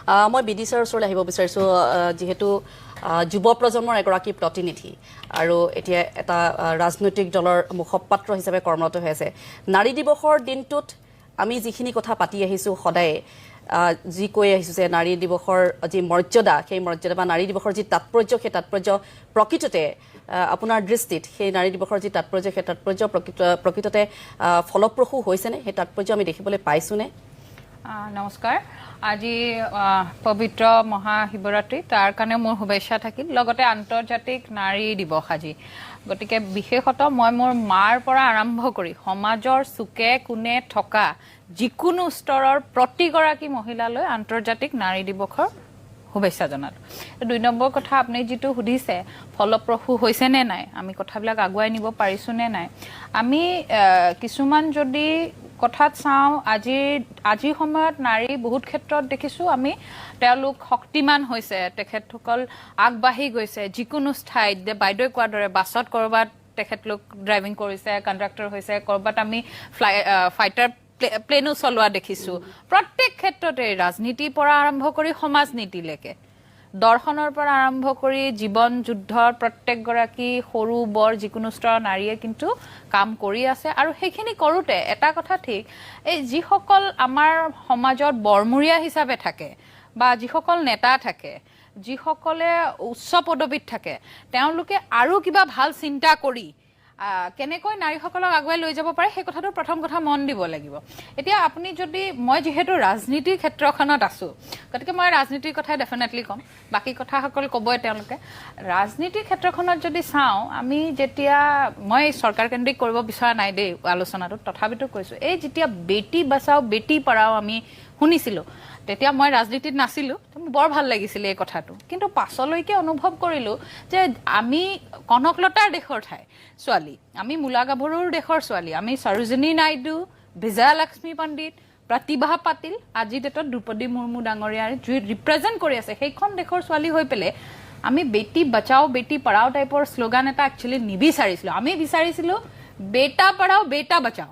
মই বিদিশাৰ ওচৰলৈ আহিব বিচাৰিছোঁ, যিহেতু যুৱ প্ৰজন্মৰ এগৰাকী প্ৰতিনিধি আৰু এতিয়া এটা ৰাজনৈতিক দলৰ মুখপাত্ৰ হিচাপে কৰ্মৰত হৈ আছে। নাৰী দিৱসৰ দিনটোত আমি যিখিনি কথা পাতি আহিছোঁ, সদায়ে যি কৈ আহিছোঁ যে নাৰী দিৱসৰ যি মৰ্যাদা, সেই মৰ্যাদা বা নাৰী দিৱসৰ যি তাৎপৰ্য, সেই তাৎপৰ্য প্ৰকৃততে আপোনাৰ দৃষ্টিত সেই নাৰী দিৱসৰ যি তাৎপৰ্য, সেই তাৎপৰ্য প্ৰকৃততে ফলপ্ৰসূ হৈছেনে? সেই তাৎপৰ্য আমি দেখিবলৈ পাইছোনে? নমস্কাৰ। আজি পবিত্ৰ মহাশিৱৰাত্ৰি, তাৰ কাৰণে মোৰ শুভেচ্ছা থাকিল। লগতে আন্তৰ্জাতিক নাৰী দিৱস আজি। গতিকে বিশেষতঃ মই মোৰ মাৰ পৰা আৰম্ভ কৰি সমাজৰ চুকে কোণে থকা যিকোনো স্তৰৰ প্ৰতিগৰাকী মহিলালৈ আন্তৰ্জাতিক নাৰী দিৱসৰ শুভেচ্ছা জনালোঁ। দুই নম্বৰ কথা, আপুনি যিটো সুধিছে, ফলপ্ৰসূ হৈছে নে নাই, আমি কথাবিলাক আগুৱাই নিব পাৰিছোঁ নে নাই, আমি কিছুমান যদি কথাত চাওঁ, আজিৰ সময়ত নাৰী বহুত ক্ষেত্ৰত দেখিছোঁ আমি, তেওঁলোক শক্তিমান হৈছে, তেখেতসকল আগবাঢ়ি গৈছে যিকোনো ঠাইত। যে বাইদেৱে কোৱাৰ দৰে বাছত ক'ৰবাত তেখেতলোক ড্ৰাইভিং কৰিছে, কণ্ডাক্টৰ হৈছে, ক'ৰবাত আমি ফাইটাৰ প্লেনো চলোৱা দেখিছোঁ। প্ৰত্যেক ক্ষেত্ৰতে, ৰাজনীতিৰ পৰা আৰম্ভ কৰি সমাজনীতিলৈকে, দৰ্শনৰ পৰা আৰম্ভ কৰি জীৱন যুদ্ধৰ প্ৰত্যেকগৰাকী সৰু বৰ যিকোনো স্তৰৰ নাৰীয়ে কিন্তু কাম কৰি আছে। আৰু সেইখিনি কৰোঁতে এটা কথা ঠিক, এই যিসকল আমাৰ সমাজত বৰমূৰীয়া হিচাপে থাকে বা যিসকল নেতা থাকে, যিসকলে উচ্চ পদবীত থাকে, তেওঁলোকে আৰু কিবা ভাল চিন্তা কৰি কেনেকৈ নাৰীসকলক আগুৱাই লৈ যাব পাৰে, সেই কথাটো প্ৰথম কথা মন দিব লাগিব। এতিয়া আপুনি যদি, মই যিহেতু ৰাজনীতিৰ ক্ষেত্ৰখনত আছোঁ, গতিকে মই ৰাজনীতিৰ কথাই ডেফিনেটলি ক'ম, বাকী কথাসকল ক'বই তেওঁলোকে। ৰাজনীতিৰ ক্ষেত্ৰখনত যদি চাওঁ আমি, যেতিয়া মই চৰকাৰ কেন্দ্ৰিক কৰিব বিচৰা নাই দেই আলোচনাটোত, তথাপিতো কৈছোঁ, এই যেতিয়া বেটী বচাও বেটী পঢ়াও আমি শুনিছিলোঁ, তেতিয়া মই ৰাজনীতিত নাছিলোঁ, মোৰ বৰ ভাল লাগিছিলে এই কথাটো। কিন্তু পাছলৈকে অনুভৱ কৰিলোঁ যে আমি কনকলতাৰ দেশৰ ঠাই ছোৱালী, আমি মূলা গাভৰুৰ দেশৰ ছোৱালী, আমি সৰোজিনী নাইডু, বিজয়ালক্ষ্মী পণ্ডিত, প্ৰতিভা পাটিল, আজিৰ ডেটত দ্ৰৌপদী মুৰ্মু ডাঙৰীয়াৰ যি ৰিপ্ৰেজেণ্ট কৰি আছে, সেইখন দেশৰ ছোৱালী হৈ পেলাই আমি বেটী বচাও বেটী পঢ়াও টাইপৰ শ্লোগান এটা একচুৱেলি নিবিচাৰিছিলোঁ। আমি বিচাৰিছিলোঁ বেটা পঢ়াও বেটা বচাও,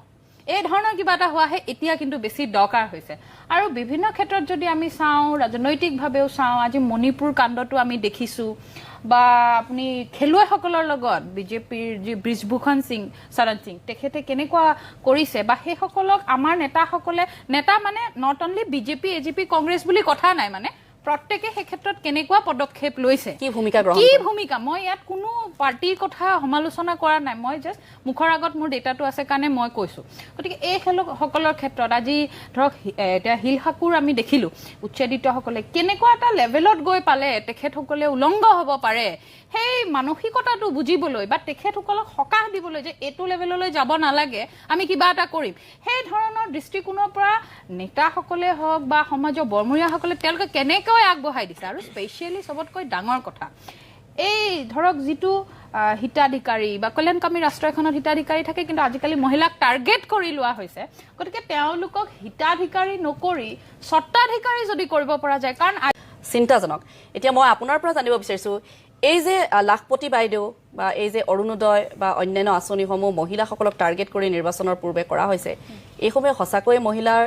এই ধৰণৰ কিবা এটা হোৱাহে এতিয়া কিন্তু বেছি দৰকাৰ হৈছে। আৰু বিভিন্ন ক্ষেত্ৰত যদি আমি চাওঁ, ৰাজনৈতিকভাৱেও চাওঁ, আজি মণিপুৰ কাণ্ডটো আমি দেখিছোঁ, বা আপুনি খেলুৱৈসকলৰ লগত বিজেপিৰ যি ব্ৰিজভূষণ সিং শৰণ সিং, তেখেতে কেনেকুৱা কৰিছে, বা সেইসকলক আমাৰ নেতাসকলে, নেতা মানে not only BJP, AGP, Congress বুলি কথা নাই, মানে প্ৰত্যেকে সেই ক্ষেত্ৰত কেনেকুৱা পদক্ষেপ লৈছে, কি ভূমিকা গ্ৰহণ কি কৰে? ভূমিকা, মই ইয়াত কোনো পাৰ্টীৰ কথা সমালোচনা কৰা নাই, মই জাষ্ট মুখৰ আগত মোৰ ডেটাটো আছে কাৰণে মই কৈছোঁ। গতিকে এই সকলৰ ক্ষেত্ৰত আজি ধৰক এতিয়া শিলসাঁকোৰ আমি দেখিলোঁ, উচ্ছেদিতসকলে কেনেকুৱা এটা লেভেলত গৈ পালে, তেখেতসকলে উলংগ হ'ব পাৰে, সেই মানসিকতাটো বুজিবলৈ বা তেখেতসকলক সকাহ দিবলৈ যে এইটো লেভেললৈ যাব নালাগে, আমি কিবা এটা কৰিম, সেই ধৰণৰ দৃষ্টিকোণৰ পৰা নেতাসকলে হওক বা সমাজৰ বৰমূৰীয়াসকলে, তেওঁলোকে কেনেকৈ আগবঢ়াই দিছে। আৰু স্পেচিয়েলি চবতকৈ ডাঙৰ কথা, এই ধৰক যিটো হিতাধিকাৰী বা কল্যাণকামী ৰাষ্ট্ৰ এখনত হিতাধিকাৰী থাকে, কিন্তু আজিকালি মহিলাক টাৰ্গেট কৰি লোৱা হৈছে। গতিকে তেওঁলোকক হিতাধিকাৰী নকৰি স্বত্বাধিকাৰী যদি কৰিব পৰা যায়, কাৰণ চিন্তাজনক। এতিয়া মই আপোনাৰ পৰা জানিব বিচাৰিছোঁ, এই যে লাখপতি বাইদেউ বা এই যে অৰুণোদয় বা অন্যান্য আঁচনিসমূহ মহিলাসকলক টাৰ্গেট কৰি নিৰ্বাচনৰ পূৰ্বে কৰা হৈছে, এইসমূহে সঁচাকৈয়ে মহিলাৰ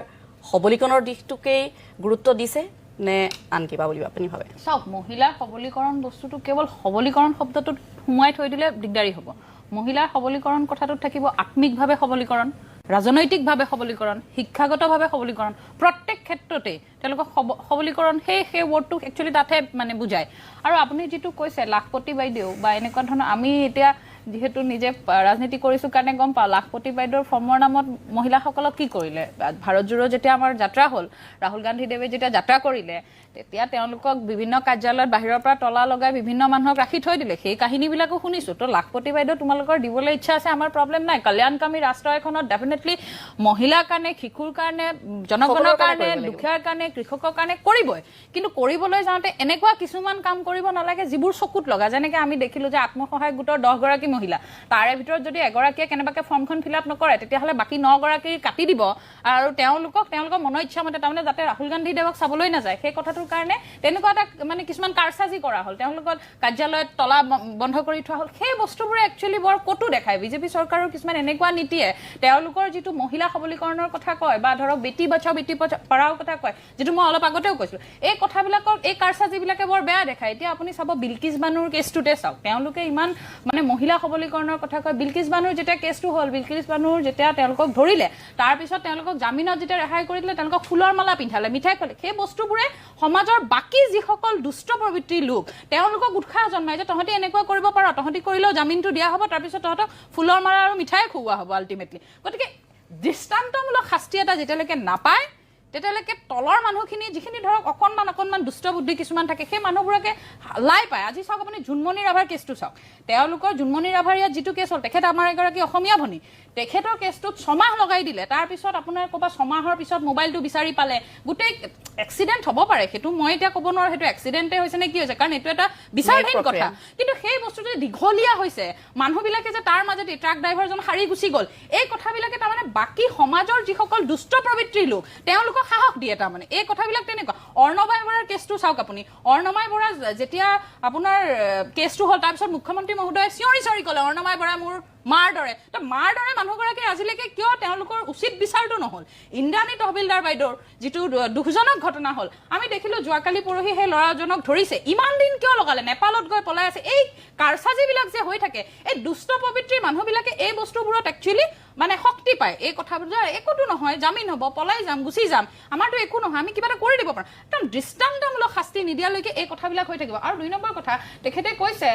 সবলীকৰণৰ দিশটোকেই গুৰুত্ব দিছে নে আন কিবা বুলি আপুনি ভাবে? চাওক, মহিলাৰ সবলীকৰণ বস্তুটো কেৱল সবলীকৰণ শব্দটোত সোমোৱাই থৈ দিলে দিগদাৰী হ'ব। মহিলাৰ সবলীকৰণ কথাটোত থাকিব আত্মিকভাৱে সবলীকৰণ, ৰাজনৈতিকভাৱে সবলীকৰণ, শিক্ষাগতভাৱে সবলীকৰণ, প্ৰত্যেক ক্ষেত্ৰতে তেওঁলোকক সবলীকৰণ, সেই ৱৰ্ডটো একচুৱেলি তাতহে মানে বুজায়। আৰু আপুনি যিটো কৈছে লাখপতি বাইদেউ বা এনেকুৱা ধৰণৰ, আমি এতিয়া যিহেতু নিজে ৰাজনীতি কৰিছোঁ কাৰণে গম পাওঁ, লাখপতি বাইদেউৰ ফৰ্মৰ নামত মহিলাসকলক কি কৰিলে। ভাৰত জোড়ো যেতিয়া আমাৰ যাত্ৰা হ'ল, ৰাহুল গান্ধীদেৱে যেতিয়া যাত্ৰা কৰিলে, তেতিয়া তেওঁলোকক বিভিন্ন কাৰ্যালয়ত বাহিৰৰ পৰা তলা লগাই বিভিন্ন মানুহক ৰাখি থৈ দিলে, সেই কাহিনীবিলাকো শুনিছোঁ। তো লাখপতি বাইদেউ তোমালোকৰ দিবলৈ ইচ্ছা আছে, আমাৰ প্ৰব্লেম নাই। কল্যাণকামী ৰাষ্ট্ৰ এখনত ডেফিনেটলি মহিলাৰ কাৰণে, শিশুৰ কাৰণে, জনগণৰ সকলোৰে কাৰণে কাৰণে, কৰিব লাগিব। দুখীয়াৰ কাৰণে, কৃষকৰ কাৰণে কৰিবই। কিন্তু কৰিবলৈ যাওঁতে এনেকুৱা কিছুমান কাম কৰিব নালাগে যিবোৰ চকুত লগা। যেনেকে আমি দেখিলো যে আত্মসহায়ক গোটৰ 10গৰাকী মহিলা, তাৰে ভিতৰত যদি এগৰাকীয়ে কেনেবাকে ফৰ্মখন ফিল আপ নকৰে, তেতিয়াহ'লে বাকী 9গৰাকী কাটি দিব আৰু তেওঁলোকক তেওঁলোকৰ মনৰ ইচ্ছা মতে, তাৰমানে যাতে ৰাহুল গান্ধী দেৱক চাবলৈ নাযায় সেই কথাটোৰ কাৰণে তেনেকুৱা এটা মানে কিছুমান কাৰচাজি কৰা হ'ল, তেওঁলোকৰ কাৰ্যালয়ত তলা বন্ধ কৰি থোৱা হ'ল। সেই বস্তুবোৰে একচুৱেলি বৰ কটু দেখায়। বিজেপি চৰকাৰৰ কিছুমান এনেকুৱা নীতিয়ে তেওঁলোকৰ যিটো মহিলা সবলীকৰণৰ কথা কয় বা ধৰক বেটি বচাও বেটি পঢ়াও কথা কয়, যিটো মই অলপ আগতেও কৈছিলো, এই কথাবিলাকক এই কাৰচাজিবিলাকে বৰ বেয়া দেখায়। এতিয়া আপুনি চাব বিলকিছ বানুৰ কেছটোতে চাওক, তেওঁলোকে ইমান মানে মহিলা সবলীকৰণৰ কথা কয়। বিলকিছ বানুৰ যেতিয়া কেছটো হ'ল, বিলকিছ বানুৰ যেতিয়া তেওঁলোকক ধৰিলে, তাৰপিছত তেওঁলোকক জামিনত যেতিয়া ৰেহাই কৰি দিলে, তেওঁলোকক ফুলৰ মালা পিন্ধালে, মিঠাই খুৱালে, সেই বস্তুবোৰে সমাজৰ বাকী যিসকল দুষ্ট প্ৰবৃত্তিৰ লোক তেওঁলোকক উৎসাহ জন্মায় যে তহঁতি এনেকুৱা কৰিব পাৰ, তহঁতি কৰিলেও জামিনটো দিয়া হ'ব, তাৰপিছত তহঁতক ফুলৰ মালা আৰু মিঠাই খুওৱা হ'ব আল্টিমেটলি। গতিকে দৃষ্টান্তমূলক শাস্তি এটা যেতিয়ালৈকে নাপায় তেতিয়ালৈকে তলৰ মানুহখিনি যিখিনি ধৰক অকণমান অকণমান দুষ্ট বুদ্ধি কিছুমান থাকে, সেই মানুহবোৰকে লাই পায়। আজি চাওক আপুনি জোনমণি ৰাভাৰ কেছটো চাওক, তেওঁলোকৰ জোনমণি ৰাভাৰ ইয়াত যিটো কেছ হ'ল, তেখেত আমাৰ এগৰাকী অসমীয়া ভনী, তেখেতৰ কেছটোত 6 মাহ লগাই দিলে। তাৰপিছত আপোনাৰ ক'ৰবাত 6 মাহৰ পিছত মোবাইলটো বিচাৰি পালে। গোটেই এক্সিডেণ্ট হ'ব পাৰে, সেইটো মই এতিয়া ক'ব নোৱাৰো সেইটো এক্সিডেণ্টে হৈছে নে কি হৈছে, কাৰণ এইটো এটা বিচাৰধীন কথা। কিন্তু সেই বস্তুটো দীঘলীয়া হৈছে, মানুহবিলাকে যে তাৰ মাজতে ট্ৰাক ড্ৰাইভাৰজন সাৰি গুচি গ'ল, এই কথাবিলাকে তাৰমানে বাকী সমাজৰ যিসকল দুষ্ট প্ৰবৃত্তিৰ লোক তেওঁলোকক সাহস দিয়ে। তাৰমানে এই কথাবিলাক তেনেকুৱা। অৰ্ণমাই বৰাৰ কেছটো চাওক আপুনি, অৰ্ণমাই বৰা যেতিয়া আপোনাৰ কেছটো হ'ল, তাৰপিছত মুখ্যমন্ত্ৰী মহোদয়ে চিঞৰি চিঞৰি ক'লে অৰ্ণমাই বৰা মোৰ মাৰ দৰে। তো মাৰ দৰে মানুহগৰাকীৰ আজিলৈকে কিয় তেওঁলোকৰ উচিত বিচাৰটো নহ'ল? ইন্দ্ৰাণী তহবিলদাৰ বাইদেউৰ যিটো দুখজনক ঘটনা হ'ল, আমি দেখিলো যোৱাকালি পৰহি সেই ল'ৰাজনক ধৰিছে, ইমান দিন কিয় লগালে? নেপালত গৈ পলাই আছে। এই কাৰচাজিবিলাক যে হৈ থাকে, এই দুষ্ট প্ৰবৃত্তিৰ মানুহবিলাকে এই বস্তুবোৰত একচুৱেলি মানে শক্তি পায়। এই কথাবোৰ যে একোতো নহয়, জামিন হ'ব, পলাই যাম, গুচি যাম, আমাৰতো একো নহয়, আমি কিবা এটা কৰি দিব পাৰোঁ। একদম দৃষ্টান্তমূলক শাস্তি নিদিয়ালৈকে এই কথাবিলাক হৈ থাকিব। আৰু 2 নম্বৰ কথা, তেখেতে কৈছে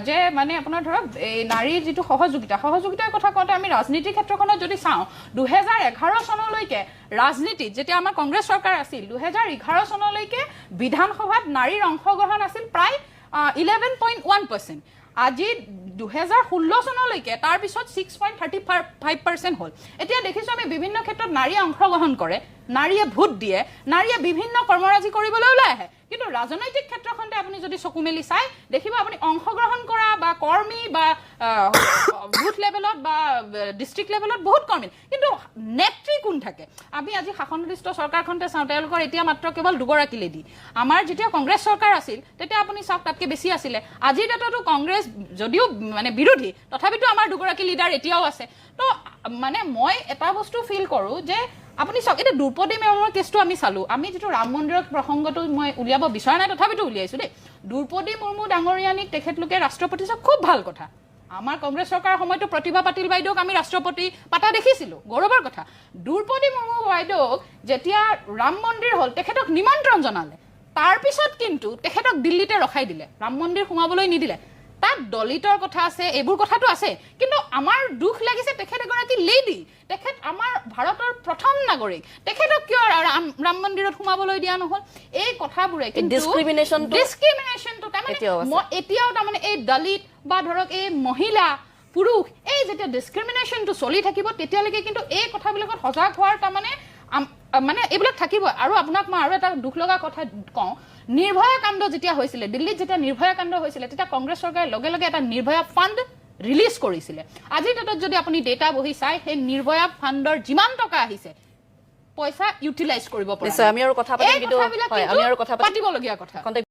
যে মানে আপোনাৰ ধৰক এই নাৰীৰ যিটো সহযোগিতা, সহযোগিতাৰ কথা কওঁতে আমি ৰাজনীতিৰ ক্ষেত্ৰখনত যদি চাওঁ, 2011 চনলৈকে ৰাজনীতিত যেতিয়া আমাৰ কংগ্ৰেছ চৰকাৰ আছিল, 2011 চনলৈকে বিধানসভাত নাৰীৰ অংশগ্ৰহণ আছিল প্ৰায় 11.1%। আজি 2016 চনলৈকে তাৰপিছত 6.35% হ'ল। এতিয়া দেখিছোঁ আমি বিভিন্ন ক্ষেত্ৰত নাৰীয়ে অংশগ্ৰহণ কৰে, নাৰীয়ে ভোট দিয়ে, নাৰীয়ে বিভিন্ন কৰ্মৰাজি কৰিবলৈ ওলাই আহে। কিন্তু ৰাজনৈতিক ক্ষেত্ৰখনতে আপুনি যদি চকু মেলি চাই দেখিব, আপুনি অংশগ্ৰহণ কৰা বা কৰ্মী বা বুথ লেভেলত বা ডিষ্ট্ৰিক্ট লেভেলত বহুত কৰ্মী, কিন্তু নেত্ৰী কোন থাকে? আমি আজি শাসনাধিষ্ঠ চৰকাৰখনতে চাওঁ, তেওঁলোকৰ এতিয়া মাত্ৰ কেৱল দুগৰাকী লেডি। আমাৰ যেতিয়া কংগ্ৰেছ চৰকাৰ আছিল তেতিয়া আপুনি চাওক তাতকৈ বেছি আছিলে। আজিৰ ডেটতো কংগ্ৰেছ যদিও মানে বিৰোধী, তথাপিতো আমাৰ দুগৰাকী লিডাৰ এতিয়াও আছে। তো মানে মই এটা বস্তু ফিল কৰোঁ যে আপুনি চাওক, এতিয়া দ্ৰৌপদী মুৰ্মুৰ কেছটো আমি চালোঁ। আমি যিটো ৰাম মন্দিৰৰ প্ৰসংগটো মই উলিয়াব বিচৰা নাই, তথাপিতো উলিয়াইছোঁ দেই। দ্ৰৌপদী মুৰ্মু ডাঙৰীয়ানীক তেখেতলোকে ৰাষ্ট্ৰপতি চাওক, খুব ভাল কথা। আমাৰ কংগ্ৰেছ চৰকাৰৰ সময়তো প্ৰতিভা পাটিল বাইদেউক আমি ৰাষ্ট্ৰপতি পাতা দেখিছিলোঁ, গৌৰৱৰ কথা। দ্ৰৌপদী মুৰ্মু বাইদেউক যেতিয়া ৰাম মন্দিৰ হ'ল, তেখেতক নিমন্ত্ৰণ জনালে, তাৰপিছত কিন্তু তেখেতক দিল্লীতে ৰখাই দিলে, ৰাম মন্দিৰ সোমাবলৈ নিদিলে। তাত দলিতৰ কথা আছে, এইবোৰ কথাটো আছে, কিন্তু আমাৰ দুখ লাগিছে তেখেত এগৰাকী লেডি, তেখেত আমাৰ ভাৰতৰ প্ৰথম নাগৰিক, তেখেতক কিয় ৰাম ৰাম মন্দিৰত সোমাবলৈ দিয়া নহ'ল? এই কথাবোৰে কিন্তু ডিছক্ৰিমিনেশ্যনটো ডিছক্ৰিমিনেশ্যনটো তাৰমানে এতিয়াও আছে। মই এতিয়াও তাৰমানে এই দলিত বা ধৰক এই মহিলা পুৰুষ এই যেতিয়া ডিছক্ৰিমিনেশ্যনটো চলি থাকিব, তেতিয়ালৈকে কিন্তু এই কথাবিলাকত সজাগ হোৱাৰ তাৰমানে মানে এইবিলাক থাকিব। আৰু আপোনাক মই আৰু এটা দুখ লগা কথা কওঁ, নিৰ্ভয়া কাণ্ড যেতিয়া হৈছিলে দিল্লীত, যেতিয়া নিৰ্ভয়া কাণ্ড হৈছিলে, তেতিয়া কংগ্ৰেছ চৰকাৰে লগে লগে এটা নিৰ্ভয়া ফাণ্ড ৰিলিজ কৰিছিলে। আজিৰ ডেটত যদি আপুনি ডেটা বহি চাই, সেই নিৰ্ভয়া ফাণ্ডৰ যিমান টকা আহিছে, পইচা ইউটিলাইজ কৰিব পৰা নিশ্চয়, আমি আৰু কথা পাতিম, এই কিন্তু কথাবিলাক হয়, কিন্তু আমি আৰু কথা পাতিম। পাতিবলগীয়া কথা। খন্তেক।